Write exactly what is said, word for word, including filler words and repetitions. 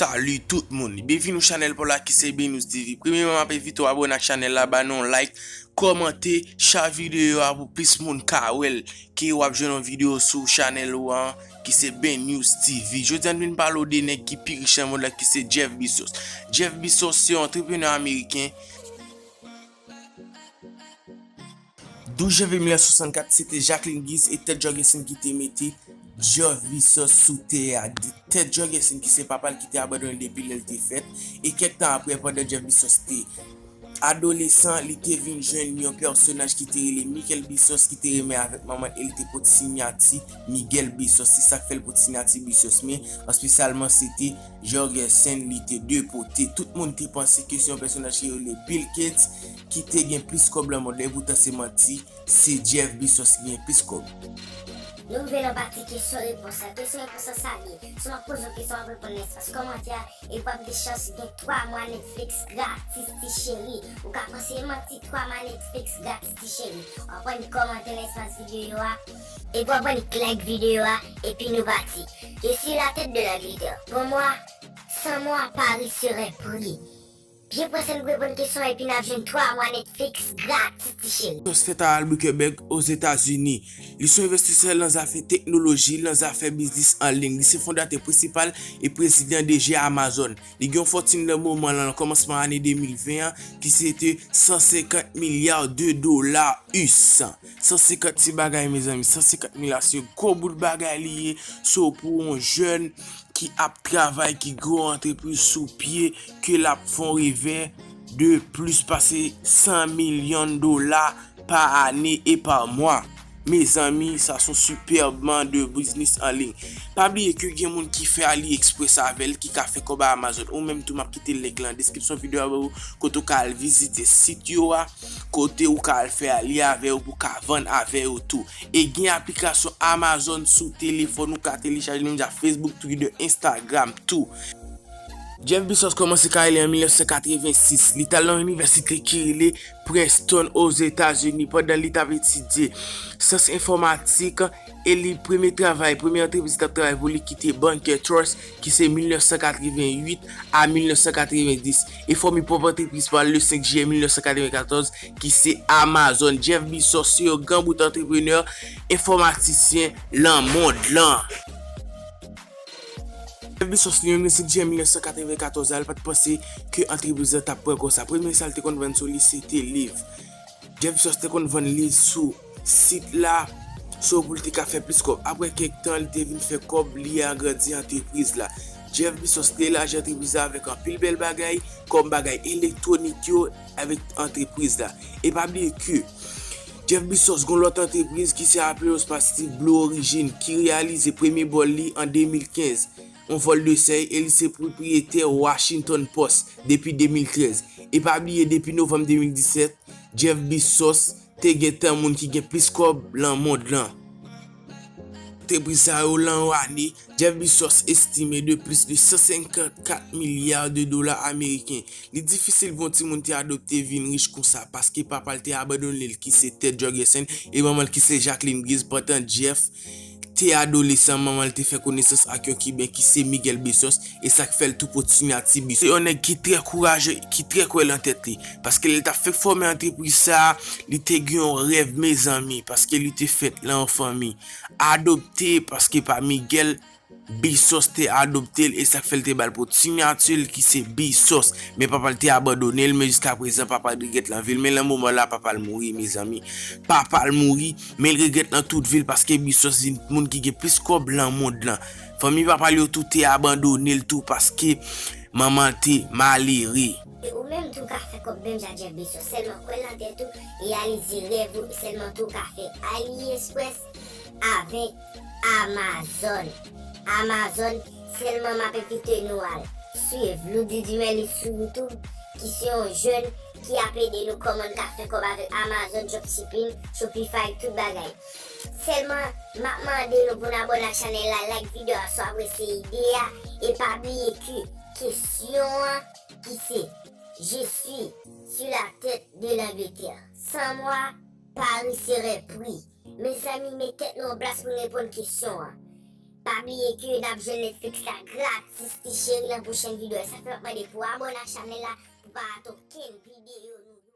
Salut tout moun, byenvini sou chanèl pa w la ki se Bnews T V. Premyèman, m ap envite w abòne ak chanèl la, ba nou yon like, kòmante, share videyo a pou plis moun ka wè l, ke w ap jwenn yon videyo sou chanèl ou an ki se Bnews T V. Jodi a n vin pale w de nèg ki pi rich nan mond la ki se Jeff Bezos. Jeff Bezos se yon antreprenè ameriken. Douz janvye mil nèf san swasannkat, se te Jacqueline Gilles e Ted Jorgensen ki te mete Jeff Bezos sou tè a. Ted Jorgensen, ki se papa l ki te abandone l depi lè l te fèt, e kèk tan apre, pandan Jeff Bezos te adolesan, li te vin jwenn yon pèsonaj ki te rele Michael Bezos, ki te renmen avèk manman l e li te pot siyati Miguel Bezos. Se sa k fè l pot siyati Bezos, men espesyalman se te Jorgensen li te depote. Tout moun te panse ke se yon pèsonaj ki rele Bill Gates ki te gen plis kòb nan mond lan, epoutan se manti, se Jeff Bezos ki gen plis kòb. Nou rive nan pati kesyon repons la. Kesyon repons la sa l ye. Si w ap poze yon kesyon, w ap reponn nan espas kòmantè a, epi w ap gen chans gen twa mwa Netflix gratis, ti cheri. Ou ka panse e manti, twa mwa Netflix gratis, ti cheri. W ap annik kòmante nan espas videyo a, epi w ap annik like videyo a, epi nou pati. Je suis la tête de l'Angleterre. Pour moi, cent mois à Paris serait pris. Byen prese n reponn kesyon an epi n ap jwenn twa mwa Netflix gratis, ti cheri. Bezos fèt a Albuquerque, Ozetazini. Li se yon envestisè nan zafè teknoloji, nan zafè biznis an liy. Li se fondatè prensipal e prezidan D G Amazon. Li gen yon fòtin nan moman lan, nan kòmansman ane de mil ven an, ki se te san senkant milya de dola U S. San senkant ti bagay, mezanmi. San senkant milya, se gwo bout bagay li ye. So, pou yon jèn ki ap travay, ki gen yon antrepriz sou pye, ke l ap fè yon revè de plis pase san milyon dola pa ane e pa mwa. Mezanmi, sa se yon sipèb man de biznis an liy. Pa bliye ke gen moun ki fè AliExpress avè l, ki ka fè kòb a Amazon. Ou menm tou, m ap kite link lan nan deskripsyon videyo a ba ou, kote ou ka al vizite sit yo a, kote ou ka al fè alye avè yo pou ka vann avè yo tou. E gen aplikasyon Amazon sou telefòn ou ka telechaje, menm jan Facebook, Twitter, Instagram tou. Jeff Bezos kòmanse karyè li an mil nèf san katrevensis. Li t al nan yon inivèsite ki rele Princeton, Ozetazini, pandan li t ap etidye syans enfòmatik, e li premye travay, premye antrepriz li t ap travay pou li ki te Banker Trust, ki se mil nèf san katrevenuit a mil nèf san katrevendis, e fòme pwòp antrepriz pa l le senk jiyè mil nèf san katrevenkatòz, ki se Amazon. Jeff Bezos se yon gran bout antreprenè, enfòmatisyen nan mond lan. Jeff Bezos li menm, le senk jiyè mil nèf san katrevenkatòz la, li pa t panse ke antrepriz la t ap pran konsa. Premye sa l te konn vann sou li, se te liv. Jeff Bezos te konn vann liv sou sit la, so pou l te ka fè plis kòb. Apre kèk tan, li te vin fè kòb, li agrandi antrepriz la. Jeff Bezos te elaji antrepriz la avèk anpil bèl bagay, kòm bagay elektwonik yo, avèk antrepriz la. E pa bliye ke Jeff Bezos gon lòt antrepriz ki se Aperos Pacific Blue Origin, ki reyalize premye vòl li an de mil kenz, yon vòl de sèy, e li se pwopriyetè Washington Post depi de mil trèz. E pa bliye, depi novanm de mil disèt, Jeff Bezos te gentan moun ki gen plis kòb nan mond lan. Antrepriz sa yo, lan yon ane, Jeff Bezos estime de plis de san senkant kat milya de dola ameriken. Li difisil pou yon timoun te adopte vin rich konsa, paske papa l te abandone l, ki se Ted Jorgensen, e manman l, ki se Jacqueline Gilles, pandan Jeff te adolesan, manman l te fè konesans ak yon Kiben ki se Miguel Bezos, e sa k fè l tou pot siyati Bezos. Se yon nèg ki trè kouraje, ki trè kwè lan tèt li, paske lè l t ap fèk fòme antrepriz sa a, li te gen yon rèv, mezanmi, paske li te fèt lan yon fanmi adopte, paske pa Miguel Bezos te adopte l, e sa k fè l te ba l pot siyati l ki se Bezos. Men papa l te abandone l, men jiskaprezan papa l regrèt lan vi l. Men lan moman la, papa l mouri, mezanmi. Papa l mouri, men l regrèt lan tout vi l, paske Bezos vin moun ki gen plis kòb lan mond lan. Fanmi papa l yo tou te abandone l tou, paske manman l te malere. E ou menm tou ka fè kòb menm jan Jeff Bezos, sèlman kwè lan tèt ou, reyalize rèv ou, sèlman tou ka fè AliExpress avèk Amazon. Amazon, sèlman m ap envite nou al swiv Loudidimèli sou YouTube, ki se yon jèn ki ap ede nou kòman n ka fè kòb avèk Amazon, dropshipping, Shopify, tout bagay. Sèlman, m ap mande nou pou n abòne ak chanèl la, like videyo a si w apresye ide a, e pa bliye ke kesyon an ki se, Je suis sur la tête de l'Angleterre. Sans moi, Paris serait pris. Mezanmi, met tèt nou an plas pou n reponn kesyon an. Pa bliye ke n ap jwenn Netflix la gratis ti cheri nan pwochèn videyo. Sa fè m ap mande pou abòne ak chanèl la pou pa rate okenn videyo nou.